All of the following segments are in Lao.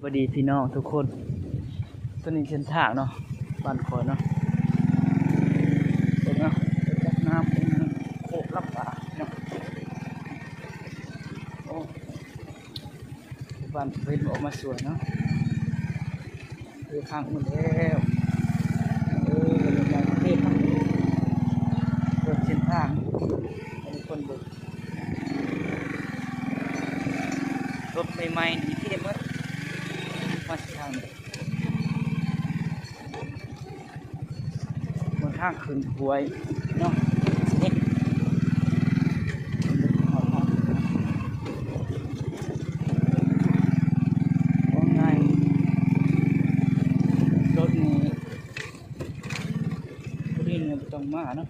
ສະບາຍດີພີ່ນ້ອງທຸກຄົນ, ຕົວນີ້ເສັ້ນທາງເນາະ ບ້ານຂ້ອຍເນາະ. ເບິ່ງເອົາ ຈາກນ້ຳໂຄກລຳປາເນາະ. ໂອ້ ບ້ານເພິ່ນອອກມາສວຍເນາະ. ເດີນທາງມື້ແລ້ວ ເອີ ເດີນທາງເນາະ ເບິ່ງເສັ້ນທາງ ອັນນີ້ຄົນເບິ່ງ ລົດໃໝ່ໆນີ້ເທ່ເໝິດ ມາທາງນີ້ ເບິ່ງທາງຂຶ້ນຫ້ວຍເນາະ. ເວົ້າງ່າຍ ລົດນີ້ ຜູ້ນີ້ບໍ່ຕ້ອງມາເນາະ.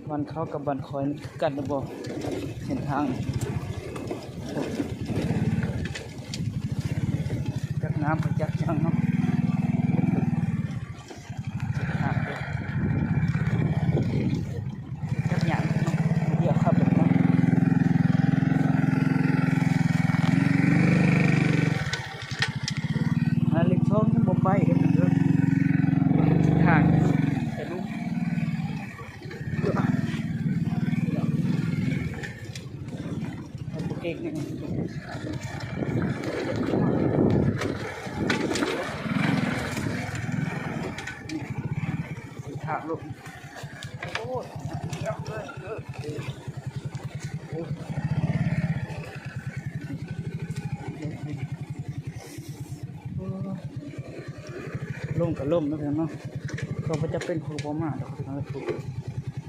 ບ້ານເຂົາກັບບ້ານຂ້ອຍນີ້ຄືກັນຫຼືບໍ່ ເສັ້ນທາງ ຈັກນ້ຳໄປຈັກຫຍັງເນາະ. ຈັກຫຍັງເນາະ ດຽວຂັບລົດເນາະ. ອັນເລກສອງຍັງບໍ່ໄປເດີ ທາງທະລຸ ບໍ່ເກັ່ງນີ້ ທາງລົງ. ໂອ້ຍ ລົມກໍລົມເນາະ ພີ່ນ້ອງເນາະ. ເຂົາບໍ່ຈຳເປັນ ເຂົາບໍ່ມາດອກ ພີ່ນ້ອງ.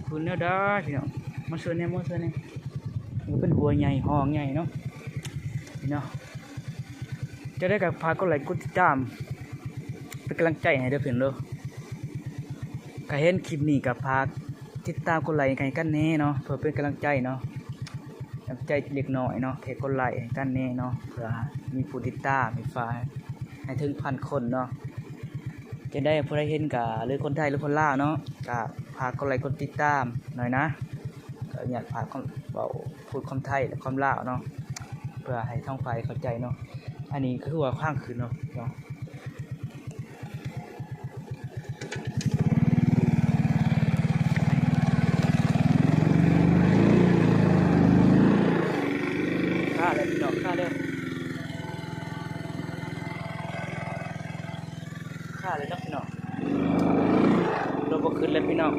ຄືແນວໃດພີ່ນ້ອງ ມາຊ່ວຍແດ່ ມາຊ່ວຍແດ່. ເປັນຫົວໃຫຍ່ ຫ້ອງໃຫຍ່ເນາະ ພີ່ນ້ອງ. ຈັ່ງໃດກໍຝາກກົດໄລກົດຕິດຕາມ ເປັນກຳລັງໃຈໃຫ້ເດີພີ່ນ້ອງເດີ. ຖ້າເຫັນຄລິບນີ້ກໍຝາກຕິດຕາມກົດໄລໃຫ້ກັນແດ່ເນາະ ເພື່ອເປັນກຳລັງໃຈເນາະ. ກຳລັງໃຈເລັກນ້ອຍເນາະ ແຄ່ກົດໄລໃຫ້ກັນແດ່ເນາະ ເພື່ອມີຜູ້ຕິດຕາມ ໃຫ້ຝາກໃຫ້ເຖິງພັນຄົນເນາະ. ຈັ່ງໃດຜູ້ໃດເຫັນກໍ ຫຼືຄົນໄທ ຫຼືຄົນລາວເນາະ ກໍຝາກກົດໄລກົດຕິດຕາມໜ້ອຍນະ. ກໍອະນຸຍາດຝາກຄວາມ ເວົ້າ ພູດຄວາມໄທ ແລະ ຄວາມລາວເນາະ ເພື່ອໃຫ້ທາງຝ່າຍເຂົ້າໃຈເນາະ. ອັນນີ້ກໍຄືວ່າທາງຂຶ້ນເນາະ ເນາະ. ຄ່າແລ້ວພີ່ນ້ອງ ຄ່າແລ້ວ ຄ່າແລ້ວເນາະພີ່ນ້ອງ. ລົດບໍ່ຂຶ້ນແລ້ວພີ່ນ້ອງ.